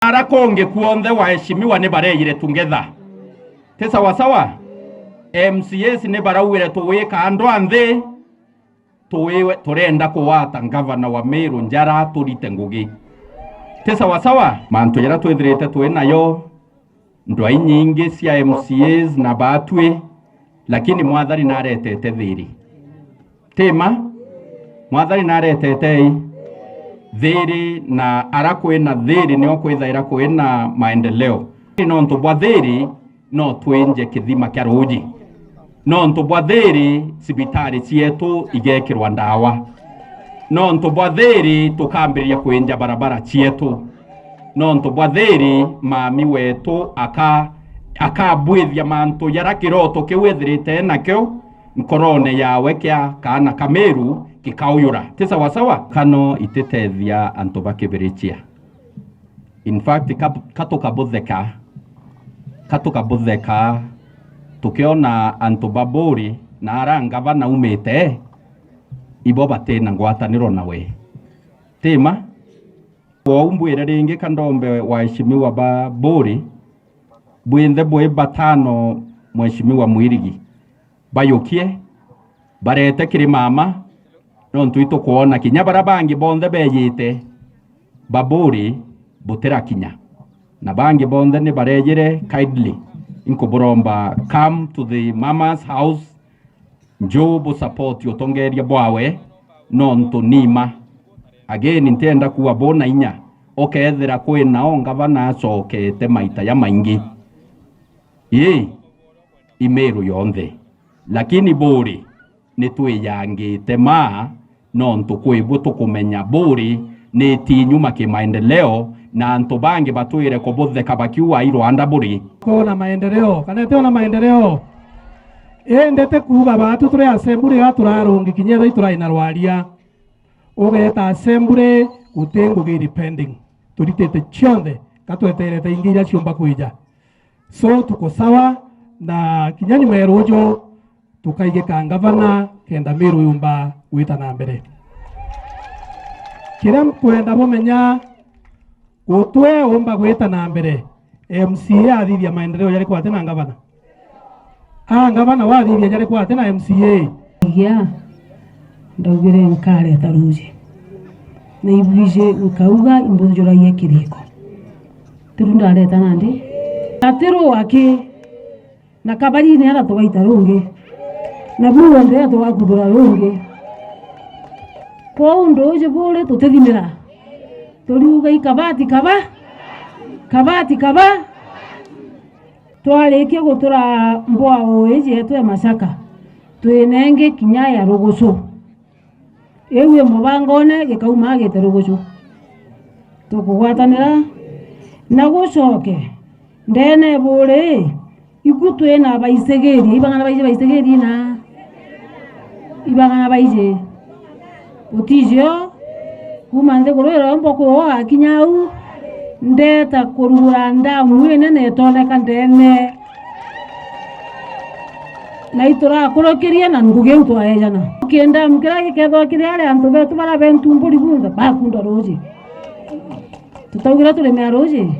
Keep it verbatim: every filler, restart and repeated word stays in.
Ara kungi kuonthe waheshimiwa ni bareyire together. Ti sawa sawa? M C As ni baraugire tuwika andu a nthi, tuwiwe, turenda kuwata ngavana wa Meru njara turite ngugi. Ti sawa sawa? Mantu jaria twithirite twi nayo, ndwai nyingi cia M C As na baatwi, lakini Mwathani naretete thiri. Ti ma? Mwathani naretete i thiri, na ara kwina thiri nio kwithaira kwina maendeleo. Nontu bwa thiri, no twinje kithima kia ruuji. Nontu bwa thiri, cibitari cietu igekirwa ndawa. Nontu bwa thiri, tukambiriria kwinja barabara cietu. Nontu bwa thiri, mami wetu aka-, akabwithia mantu jaria kiroto kiu ethirite nakio nkorone yawe kia kaana ka Meru gikauyura. Ti sawa sawa? Kano ititethia antu ba Kibirichia. In fact, ka, ka tukabutheka, ka tukabutheka tukiona antu ba Buuri na ara ngavana umite, ibo batina ngwataniro nawe. Ti ma? Kwou mbwire ringi ka ndombe waheshimiwa ba Buuri, bwinthe bwi batano, Mheshimiwa Mwirigi, bayukie, barete kiri mama, nontu itukwona kinya baria bangi bonthe bejite, ba Buuri butirakinya. Na bangi bonthe ni barejire, kindly, inkuburomba, come to the mama's house, nju bu support utongeria bwawe, nontu ni ma. Again, ntienda kuuga bu na inya, ukethira kwina o ngavana acokete maita jamaingi. Ii, i Meru yonthe. Lakini Buuri, ni twiyangite ma, nontu kwi bu tukumenya Buuri ni itinyuma kimaendeleo, na antu bangi batwire kubutheka bakiuga, "I Rwanda buri." Kwona maendeleo, kana itiona maendeleo? Indi ti kuuga baatu turi assembly ga turarungi kinya ethira iturai na rwaria. Ugeeta assembly, guti ngugi iri pending. Turitite cionthe, ka tweterete ingi iria ciumba kwija. So, tuko sawa, na kinya nyuma ya ruuju, tukaigika ngavana, kenda Meru yumba gwita na mbere. Kiria nkwenda bumenya, gutwe umba gwita na mbere, M C A athithia maendeleo jariku ati na ngavana? A ngavana wathithia jariku ati na M C A? Igia, ndaugire nkareta ruuji. Na ibwiji nkauga imbunjuragia kiriko. Tiru ndareta nandi? Na tiru aki, na kabarine ara tugaita rungi. Na bu wonthe ara tugakuthura rungi. Kwou nduuji buri tutithimira. Turiuga i kabati kaba, kabati kaba. Twarikia gutura mbwao iji yetu ya Masaka, twinenge kinya ya rugucu. Iu i mubangone gikauma gite rugucu. Tukugwatanira na gucoke ndene buri, iku twina baisigirie, ibang'ana baiji baisigirie na ibang'ana baiji. Utijio, kuma nthiguru iria umba kuo akinya au, ndeta kurugura ndamu inene itoneka ndene. Na iturakurukirie na ngugi iu twaejana. Kindamu kiria gikethwa kiri aria antu betu baria be ntumburi bunthe bakunda ruuji. Tutaugire turimea ruuji?